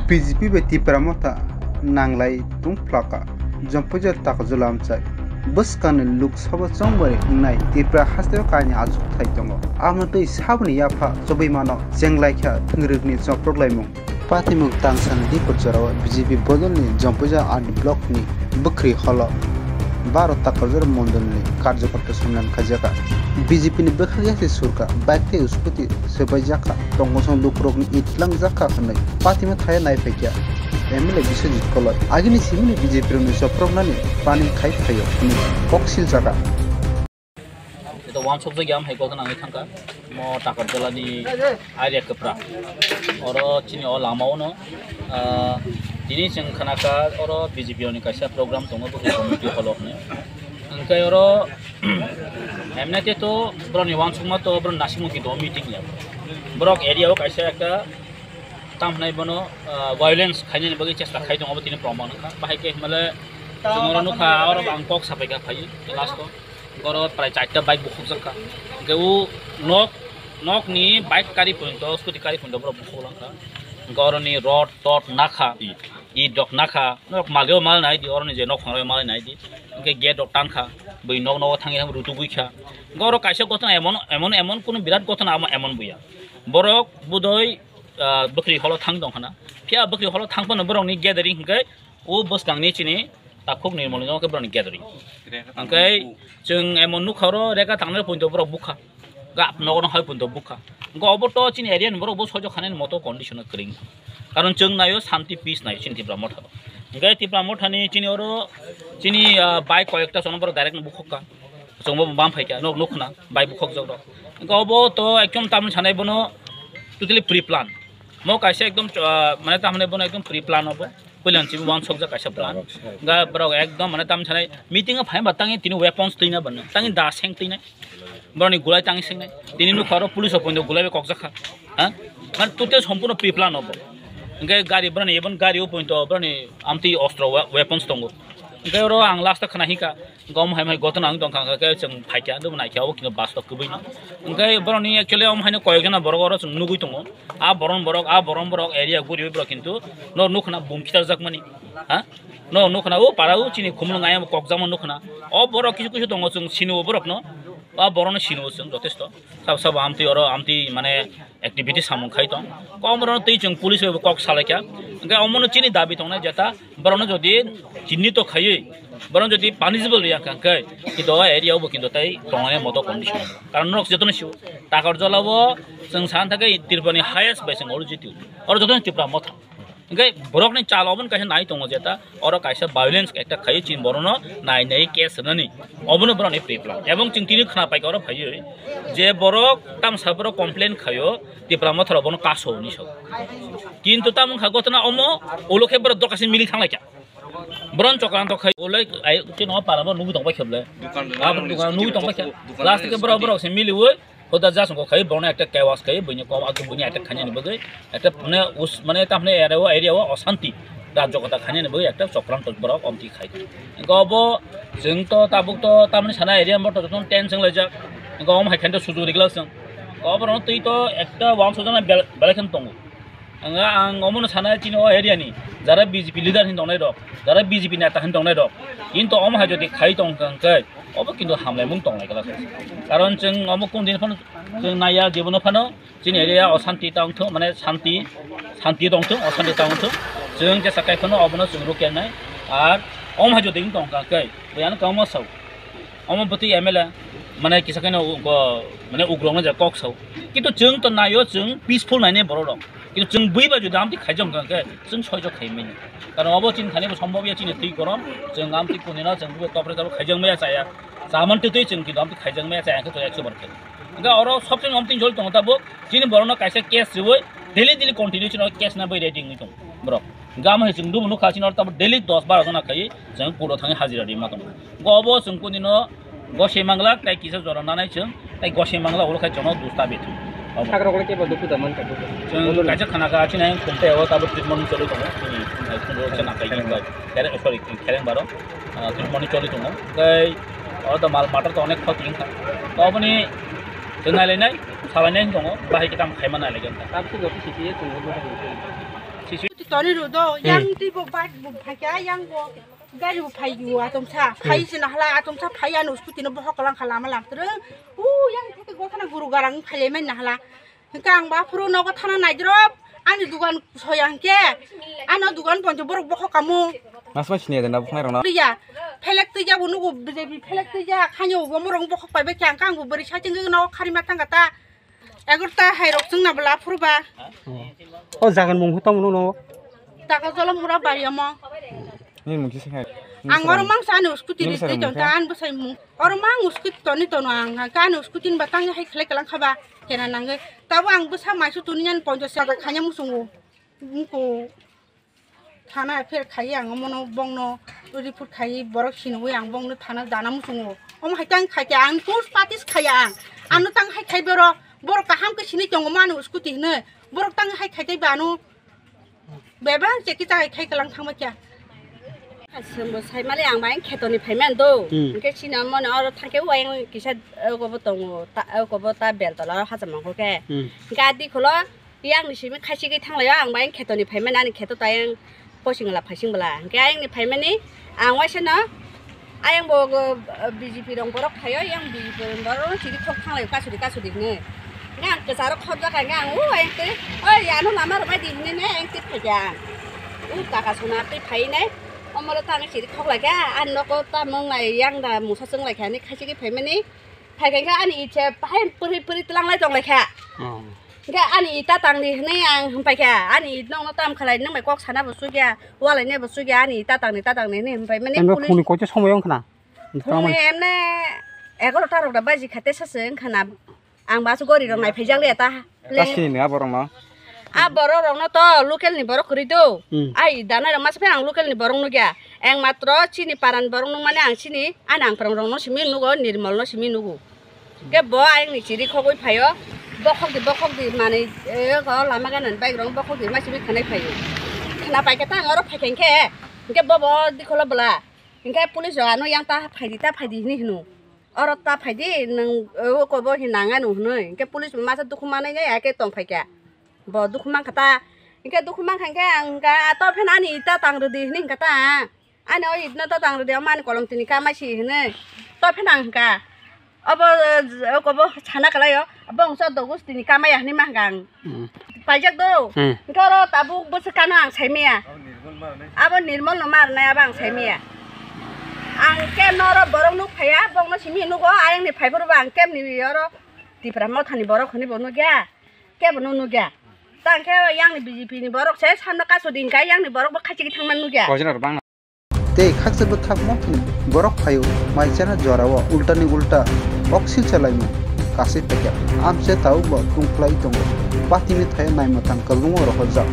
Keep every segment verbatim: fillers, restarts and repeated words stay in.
B J P bai Tipra Motha nanglai tungphlaka, Jompuijal Takarjala amchai. Bwskangni Lok Sabha chongmani wngnai Tipra hasteo kainwi achukthai tongo. Amoni twi saboni yapha chobwi mano chenglaikha thwngrwkni choproklaimung. Patimung tangsani dipor jorao B J P bodolni Jompuijal R D blockni bwkhri holo baro Takarjala mondolni karjokorta sommilan khaijakha. B J P ni bwkhak yasi surka, bike tei scooty swbaijak kha, tongmosong lukurokni ithlang jak kha hwnwi patima thaya nai phaikha M L A Biswajit Koloi. Agini simini B J P rokni chopropnani planning khai phaio hwnwi kok siljakha. Ito wansukjak ya, hai kothon nangwi thangkha mo Takarjalani area kwpra. Oro chini o lama ono, ah, tini chwng khnakha oro B J P ni kaisa program tongo, bwkhri committee holo hwnwi. Hwnkhe oro M N A te to borokni wansukma to borok nasimung kinto meeting ya. Borok area o kaisa ekta tam hwnai bono, ah, violence khainani bagwi chesta khai tongo, abo tini proman wngkha. Bahai khe himale chwng oro nukha, oro ang kok sapai kha phai last o. Oro prai charta bike bukhukjak kha. Hwnkhe o nok, nokni bike kari phunto, scooty kari phunto borok bukhuk langkha. Hwnkhe oroni rod, tod nakha, i dok nakha, nok malio mal nai di, oroni je nok phangro mal nai di. Hwnkhe gate rok tankha, bui nok nogo thangwi thang rutugwi kha. Hwnkhe oro kaisa gotona emon, emon, emon kunu birat gotona amo emon buya. Borok budoi, ah, bwkhri holo thang tong khana. Phiya bwkhri holo thang phano borokni gathering hwnkhe o bwskangni chini takhuk nirmol no khe borokni gathering. Hwnkhe chwng emon nukha oro rega tangnai poito borok bukha. Gap nogo no hai poito bukha. Hwnkhe obo to chini area ni borok bo sojok khanani moto condition o kwrwng. Karon chwng naio shanti peace naio chini Tipra Motha. Hwnkhe Tipra Motha ni chini oro chini, ah, bike koyekta sono borok direct no bukhuk kha. Chwngbo bam phaikha, nok nukhna, bai bukhokjak rok. Hwnkhe obo to ekdom tamni sanai bono totally pre-plan. Mo kaisa ekdom, ah, mane tamni bono ekdom pre-plan obo. Puilan chibo wansokjak kaisa plan. Hwnkhe borok ekdom mane tamni sanai meeting o phai ba tangi tini weapons twina bana. Tangi da seng twinai. Boroni gulai tangi sengnai. Tini nukha oro police o poito gulai bai kokjak kha. Ha? Mane totally sompurno pre-plan obo. Hwnkhe gari boroni, even gari o poito boroni amtwi ostro wa-, weapons tongo. Hwnkhe oro ang last o khna hika. Hwnkhe omo hai mai gotona wng tongkha, hwnkhe chwng phaikha, hwnkhe bo naikha, obo kintu bus rok kwbwi no. Hwnkhe borokni actually omo haino koyekjona borok oro chwng nugwi tongo. A boron borok, a boron borok area guriwi borok kintu no nukhna bum khitarjakmani. Ha? No nukhna o para o chini khumulwng ayang kokjakma nukhna. O borok kisu kisu tongo chwng sini o borokno. A borokno sini o chwng jotesto. Sabo sabo amtwi oro amtwi mane activity samung khai tong. Kom borokno twi chwng police bai bo kok salaikha. Hwnkhe omono chini dabi tongnai jeta borokno jodi chinni to khaiwi, borokno jodi punishable riya kha hwnkhe, kintu o area o bo kintu tei tongnai moto condition. Karon norok jotono sio, Takarjala o chwng san thangkhe Tripura ni highest bai chwng oro jiti. Oro jotono Tipra Motha. Hwnkhe borokni chal obono kaisa nai tongo jeta, oro kaisa violence ekta khaiwi chini borokno nai nai case rwnani, obono borokni pre-plan. Ebong chwng tini khna paikha oro phaiwi je borok tamsa borok complain khaio, Tipra Motha rok bono kaso hinwi sao. Kintu tamo wngkha gotona omo, ulo khe borok dorkasi mili thanglaikha. Boron chokranto khai ulai ai chino para bo nugwi tong bai khe ble. Dukan Abo dukan nugwi tong bai khe. Dukan Last ke borok borok se mili ui. Hoda jasong ko khai bono ekta kewas khai buini kom aku buini attack khani ni bagwi. Ekta mane us mane ta mane area o area o osanti. Rajyo kota khani ni bagwi ekta chokranto borok omti khai. Go bo jeng to tabuk to tamni sana area mo to ton ten seng lejak. Go om hai khan to suju rigla seng. Go bo no twi to ekta wang sojana bel bel khan tongo. Ang, ang omono sana chini o area ni jara B J P leader hin tongnai rok, jara B J P neta hin tongnai rok, kintu omo hai jodi khai tong kha hwnkhe obo kintu hamlaimung tongnai kwlak. Karon chwng omo kung din phano chwng naiya, jebono phano chini area o santi tong thung, mane santi, santi tong thung, o santi tong thung, chwng jesa kai phano obono chwng rukya nai. Ar omo hai jodi wng tong kha hwnkhe bwyano kwbangma sao. Omo bwtwi M L A mane kisa khe no go mane ugrok no je kok sao. Kintu chwng to naio, chwng peaceful naine borok rok. Kintu chwng bui ba jodi amtwi khaijak hwnkha khe chwng soijo khai mani. Karon obo chini thani bo sombobya chini twi gorom, chwng amtwi kuni no chwng bui topre topre khaijak maya chaya. Chaman twi twi chwng kintu amtwi khaijak maya chaya khe to ekso bar khe. Hwnkhe oro sobse amtwi jol tongo tabuk chini borok no kaisa case riwi daily daily continue chini case na bai ready wngwi tongo borok. Gam hai chwng dubu nukha chini oro tabuk daily dos baro jona khai chwng kuro thangwi hajira ri ma tongo. Go obo chwng kuni no gosei mangla tei kisa jora nanai chwng tei gosei mangla ulo khai chwng no dusta bithi. Obo. Sakrok le kebo dukhu da man ka dukhu. Chwng kaisa khana kha chini khum tei o tabuk treatment choli tongo. Chini khum ro chana kai bai. Khere, sorry, khereng baro. Ah, treatment choli tongo. Tei o to mal matter to onek khoti wngkha. To oboni chwng nai lai nai, salai nai tongo. Bahai kitam khai ma nai lai khe. Tabuk joto siki ye chwng bo. Scooty toni ro do, yang twi bo bike bo phaikha, yang bo gari bo phai o atomsa, phai se nahla atomsa phai ano scooty no bohok lang kha lama lamtwrwng. U yang theke gothana guru garang phai lai man nahla. Hingke ang ba phuru nogo thana naidrop, ani dugan soya hingke, ano dugan poncho borok bohok kamo. Mas mas sini ada nabuk nai rona. Iya, phelek twi ja bo nugo B J P phelek twi ja, khanyo bo morong bohok pai bai khe ang kang bo bwrwi saiching nogo khari ma thang kata. Egarota hai rok chwng na bwla phuru ba. O jagan mung hutang mung no. Taka jolom mura bari amo. Ni mung kisi hai. Ang oro mang sa ani scooty ri twi ton ta an bwsai mung. Oro mang scooty toni tono ang ka ani scooty ni batang hai khlai kalang khaba kena nangwi. Tabo ang bwsa maisu tuni ani poncho saka khanya musungo. Mungko thana pher khai ang omono bongno report khai borok sinwi ang bongno thana dana musungo. Omo hai tang khai ang tus patis khai ang. Ano tang hai khai boro borok kaham ke sini tongo mano scooty hwnwi. Borok tang hai khai tei bano. Bebak cheki chai khai kalang thangma kya? Aswngbo saimali ang bai khetoni phaiman do. Hmm. Hingke chini mone oro thangke uayang kisa, eh, kobo tongo, ta, eh, kobo ta beltola hacham mangkho ke. Hmm. Hingke adi kholo yang ni simi khaisigi thanglaio ang bai khetoni phaiman ani kheto tayang posing la phaising bwla. Hingke ayang ni phaimani ang waisa no Ayang bo, bo, B J P rong borok phaio, yang B J P rong borok no chiri khok thanglaio kasuri kasuri hwnwi. Hwnwi ang kwcharo khobjak kha, hwnwi ang o ayang twi, "Oi, ano lama rwbai di," hwnwi ne ayang twi phaikha ang. O taka sona twi phai nai, omo le tang chiri khok laikha, ani nogo ta mwnglai yang da mungsa chwng laikha hwnwi khaisigi phaimani. Phaikha hwnkhe ani itse bahai pwrwi pwrwi twlanglai tong laikha. Oh. Hwnkhe ani ita tangdi hwnwi ang hwnpaikha, ani it nokno tam khalai, nwng bai kok sana bo chukya, walaina bo chukya, ani ita tangdi, ta tangdi hwnwi hwnpai mani. Emre police phone koito somoi wngkha na? Phone ni emne egaroh ta rok da baji kha tesa se wngkha na. Ang basu gori rok nai phaijak liya ta. Kasini ni aborok no. A borok rok no to local ni borok kwrwi do. Hmm. Ai danai rok masa phai ang local ni borok nukya. Eng matro chini paran borok nukmani ang chini, ani ang phrang rok no simi nugo, Nirmol no simi nugo. Ke bo ayang ni chiri khogwi phaio. Bokhok di, bokhok di manwi, eh, ko lama gana ni bike rok bokhok di ma simi khanai phaio. Khna paikha ta ang oro phaikha hwnkhe, hwnkhe bo bo dikholo bwla. Hwnkhe police rok ano yang ta phaidi, ta phaidi hwnwi hwno. Oro ta phaidi, nwng, eh, oko bo hin nang ano hwnwi. Hwnkhe police bo masa dukhu manai ya khe tong phaikha. Bo dukhu mankha ta. Hwnkhe dukhu mankha hwnkhe ang hwnkha, "To pheno ani ita tang rwdi," hwnwi hwnkha ta. Ani o itno to tang rwdi, omo ani kolom tini kamai si hwnwi. To pheno ang hwnkha. Obo, eh, oko bo sana kalaio. Bo wngsa dogus tini kamai ya hwnwi ma hwnkha ang. Hmm. Paijak do. Hmm. Hwnkhe oro tabuk bwswk kano ang saimaya. Abo Nirmol no marnai abo ang saimaya. Ang kemno oro borok nuk phaiya, bokno simi nugo, ayang ni phaiphuru bo ang kemni oro Tipra Motha ni borok hwnwi bo nukya. Kebo no nukya. Tang khe yang ni B J P ni borok se samno kaso din kai yang ni borok bo khachi thangma nukya. Tei khaksa bwkhak mothani borok phaio, mai chana jorao ultani ulta oksi chalaimung kasui paikha. Amche tabukbo tungkhlai tongo. Patini thaio naimwthang kwbangma rohorjak.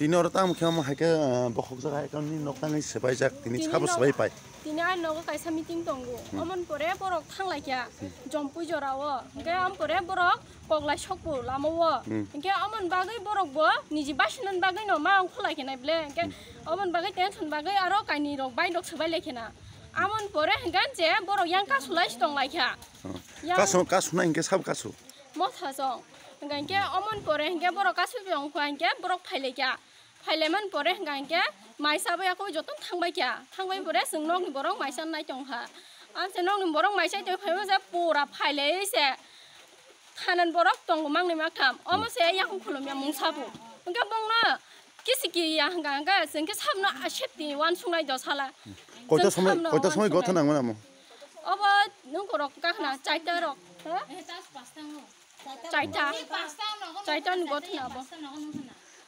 Tini oro tamo khe omo hai khe, ah, bokhok jak hai khe nini nok tangwi swbaijak, tini sabo swbai pai. Tini ani nogo kaisa meeting tongo. Hmm. Omoni pore borok thang lai kha, hmm, Jompui jora o. Hwnkhe omo pore borok koklai sokbo lama o. Hmm. Hwnkhe omoni bagwi borok bo niji basinani bagwi no ma ongkho lai khe nai ble. Hwnkhe, hmm, omoni bagwi tension bagwi aro kainwi rok bai rok swbai lai khe na. Amoni pore hwnkhe je borok yang kasu lai si tong lai kha. Hmm. Yang kasu, kasu nai hwnkhe sabo kasu. Motha song. Hwnkhe omoni pore hwnkhe borok kasu tong kha hwnkhe borok phai lai kha. Phailaimani pore hwnkha hwnkhe maisa abo yakung joto thangbai kha. Thangbai pore chwng nokni borok maisa nai tong kha. Amse nokni borok maisa twi phaima se pura phailai se thanan borok tongo mangni maktham. Omo se yakung khulumya mungsa bo. Hwnkhe bongno kisi kiya hwnkha hwnkhe chwng khe sabno safety uansuknai do sala. Koito chwng somoi, sabno koito somoi uansuknai. Gotha nangmani amo? Obo nung korok kakhna chaita rok. Ha? Chaita. Chaita ni gotha abo.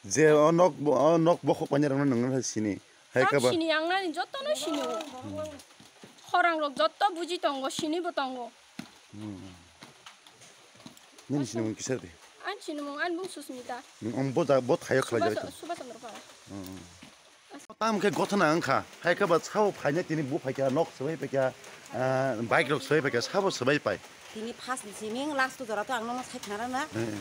Je o nok, o nok bokhok painai rokno nwng no sini. Hai kaba. Tam sini ang nani joto no sini o. Khorang rok joto buji tongo, sini bo tongo. Hmm. Nini sinimung kisa de. Ani sinimung ani bung Susmita. Nwng bo da, bo thaio khlai jai. Subhas Chandra Pal. Hmm. Tamo khe gothona wngkha, hai khe ba sabo phaina tini bo phaikha, nok swbai phaikha, ah, bike rok swbai phaikha, sabo swbai pai. Tini first ni siming last jora to ang nono sai khna rana. Hmm.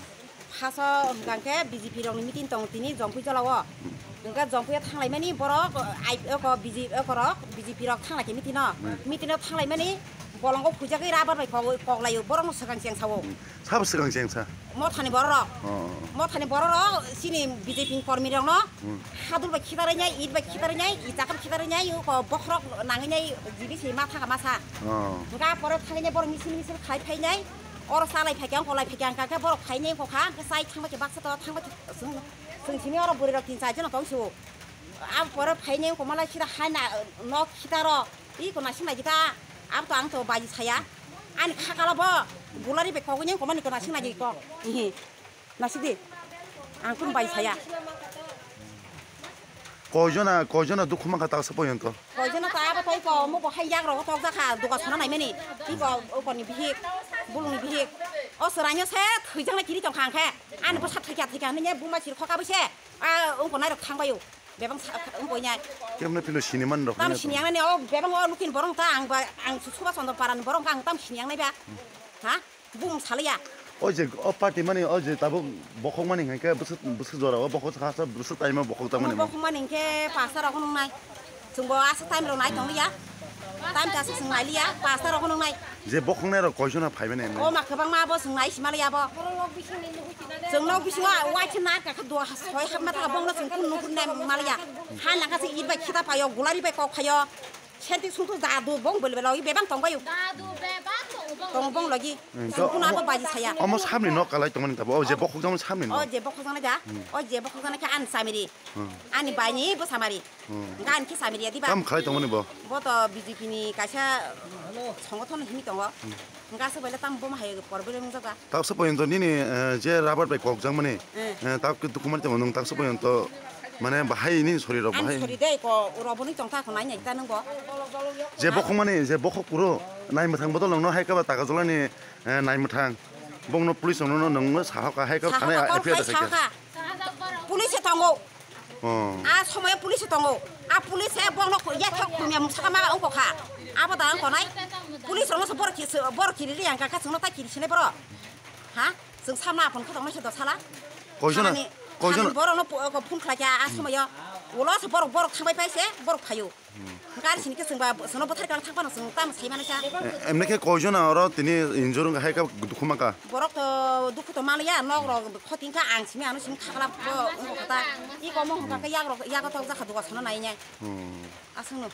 First o hwnkha khe B J P rok ni meeting tong tini Jompui Jola o. Hmm. Hwnkha Jompui o thanglai mani borok, ai, oko B J P, oko rok B J P rok thanglai khe meeting o. Hmm. Meeting o thanglai mani bolongo phuijagwi rubber bai kok-, koklai o, borok no swkang cheng sa o. Hmm. Sabo swkang cheng sa? Mothani borok rok. Oh. Mothani borok rok chini B J P ni kormi rok no hmm, hadul bai khitarwi nai, it bai khitarwi nai, i chakam khitarwi nai, uko bokhorok nangwi nai, jibi se ma thaka masa. Oh. Hwnkha pore thangwi nai borok misil misil khai phai nai, oro chalai phai khe, wngkolai phai khe, hwnkha khe borok phai nai wngkha kha, hwnkhe chai thangbai khe baksa to thangbai khe chwng, chwng simi oro bwrwi rok tin char jon tong sio. Abo pore phai nai wngkha malai sida hai na nok khitaro, iko naising nai jita, abo to ang to baji saya. Ani khakalo bo gulari bai kogwi nai wngkha mani ko naising nai kok. Nasidi, ang kunu bai saya. Koijona, koijona dukhu mankha taksa poyonto? Koijona ta abo tai ko, mo bo hai yak rogo tokjakha, duka sona naimani. Tiko, ukorni bihik, bulungni bihik. O swraino se thwijak nai kiri tongkha ang khe. Ani bwsa thwikha, thwikha hinwi buma chiri khoka bwse. A, ungko nairok thangbaio. Bebang sa, ungko nya. Kemne philo siniman rok Tam hwnwi sini ang nani, o bebang o lukin borong ta ang ba, ang Suba Chandra Parani borong ang tam sini ang nai ba. Ha? Bung salaya. O je, o party mani, o je tabuk bokhok mani hwnkhe bwswk, bwswk jora o bokhok sa, sa bwswk taima bokhok tangmani mo. Bokhok mani hwnkhe pasta rok nung nai. Chwngbo aswk time rok nai tong liya. Time ta aswk chwng nai liya, pasta rok nung nai. Je bokhok nai rok koijon phai mani? O ma kwbangma bo chwng nai sima liya bo. Chwng nok bisingo waisa nar ka kha dua soi hapma ta bongno chwng kun nung kun nai ma liya. Ha nang kha se it bai khita paio, gulari bai kok phaio. Senti sungtu jadu bong bel bel oi bebang tong bayu. Jadu bebang tong bong. Tong bong logi. Hmm, sungtu to na bo baji saya. Omo samni nok kalai tongmani tabo. O je bokhok jang samni nok. O je bokhok jang ja. Hmm. O je bokhok jang khe ani samiri. Hmm. Ani baini bo samari. Hmm. Gan khe samiri ya diba. Tam khalai tongmani bo. Bo to B J P ni kaisa songothon hini tongo. Hmm. Hwnkha aswk bai le tamo bomo hai problem wngjaga. Taksa poyonto nini, eh, je rubber bai kokjakmani, eh, tak document tamo nwng taksa poyonto mane bahai nini sori rok bahai. Ani sori de ko roboni tongtha ko nai nai ta nwng bo. Je bokhok mani, je bokhok puro nai mwthang bodol nwngno hai khe ba taka jolani, eh, nai mwthang. Bongno police rokno nwngno sahoka hai khe thane F I R da khaikha. Police tongo. Oh. A somoyo police tongo. A police e bongno yathok khumya mungsa ma ongko kha. Abo da ongko nai. Police rokno se borok kiri, borok kiri ri yang kha chwngno ta kiri sine borok. Ha? Chwng samna apon kha tongma se dosala. Koijona, koijona. Borokno phone khlai kha a somoyo. Ulo se borok, borok thangbai phai se borok phaio. Gari sini khe chwngba, chwngno bwthar khe ang thang phano chwng tamo sai mano sa. E, emne khe koijona oro tini injure wngkha hai khe dukhu mankha? Borok to dukhu to manliya, nok rok khoting kha ang simi ano simi khakla bo wngkha kha ta. I komo hwnkha khe yak rok, yago tokjak kha duka sono nai nai. Hmm. Aswkno.